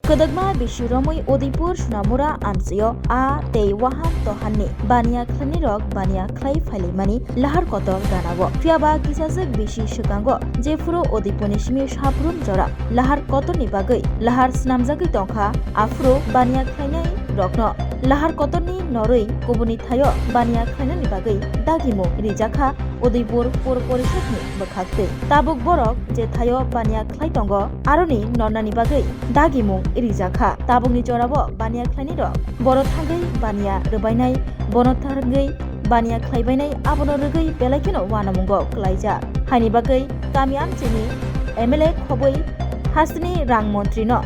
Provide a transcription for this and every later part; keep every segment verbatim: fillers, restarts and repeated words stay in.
Kwdwkma bisi romwi Udaipur Sonamura amchio a tei waham tohanni baniya khlainairok baniya khlai phailaimani lahar kotor ganao. Phiyaba kisajwk bisi swkango jephuru Udaipurni simi saprum jora lahar kotorni bagwi lahar snamjagwi tongkha, aphuru baniya khlainairokno lahar kotorni norwi kubuni thaio baniya khlainani bagwi dagimung rijakha Udaipur Pur Porishodni bwkhaktwi. Tabuk borok je thaio baniya khlai tongo, aroni nornani bagwi dagimung rijakha. Tabukni jorao baniya khlainairok boro thangwi baniya rwbainai, bono thangwi baniya khlaibainai, abono rwgwi belai kheno uanamungo kwlaijak. Haini bagwi kami amchini M L A khobwi hasteni rang montrino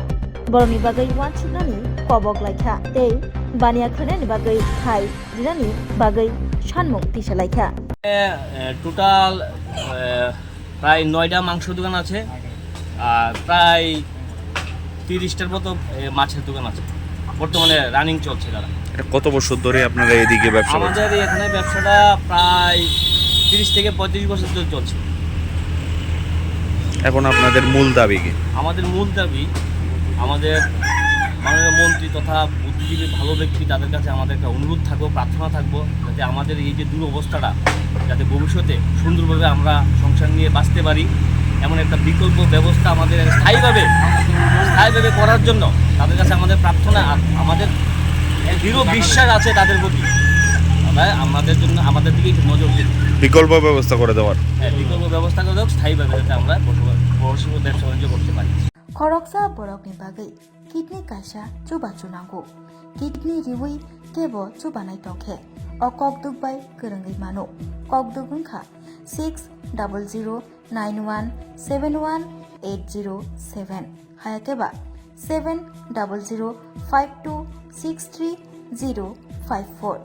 borokni bagwi uansuknani kobok laikha tei baniya khlainani bagwi hai rinani bagwi sanmung tisa laikha. এ, এ, টোটাল, এ, প্রায় নয়টা মাংস দোকান আছে, আর প্রায় তিরিশটার মতো, এ, মাছের দোকান আছে, বর্তমানে রানিং চলছে তারা। এটা কত বছর ধরে আপনারা এদিকে ব্যবসা করছেন? আমাদের এখানে ব্যবসাটা প্রায় তিরিশ থেকে পঁয়ত্রিশ বছর ধরে চলছে। এখন আপনাদের মূল দাবি কি? আমাদের মূল দাবি, আমাদের মাননীয় মন্ত্রী তথা বুদ্ধিজীবী ভালো ব্যক্তি, তাদের কাছে আমাদের একটা অনুরোধ থাকবো, প্রার্থনা থাকবো, যাতে আমাদের এই যে দুরবস্থাটা, যাতে ভবিষ্যতে সুন্দরভাবে আমরা সংসার নিয়ে বাঁচতে পারি, এমন একটা বিকল্প ব্যবস্থা আমাদের স্থায়ীভাবে, স্থায়ীভাবে করার জন্য তাদের কাছে আমাদের প্রার্থনা। আর আমাদের দৃঢ় বিশ্বাস আছে তাদের প্রতি, তারা আমাদের জন্য, আমাদের দিকে একটু নজর দিন। বিকল্প ব্যবস্থা করে দেওয়ার। হ্যাঁ, বিকল্প ব্যবস্থা করে দেওয়া, স্থায়ীভাবে যাতে আমরা বসবাস, বসবাস, ব্যবসা বাণিজ্য করতে পারি। Khoroksa borokni bagwi kidney kaisa chuba chunango. Kidney riwi kebo chubanai tongkhe, o kokduk bai kwrwngwi mano. Kokduk wngkha six double zero nine one seven one eight zero seven, hayakhe ba seven double zero five two six three zero five four.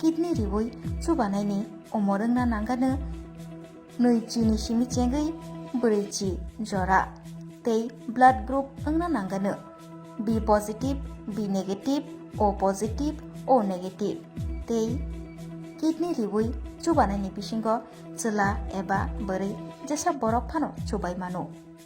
Kidney riwi chubanaini umor wngna nangano nwi chini simi chengwi brwi chi jora tei blood group wngna nangano B positive, B negative, O positive, O negative tei kidney riwi chubanaini bisingo chwla eba bwrwi jesa borok phano chubai mano.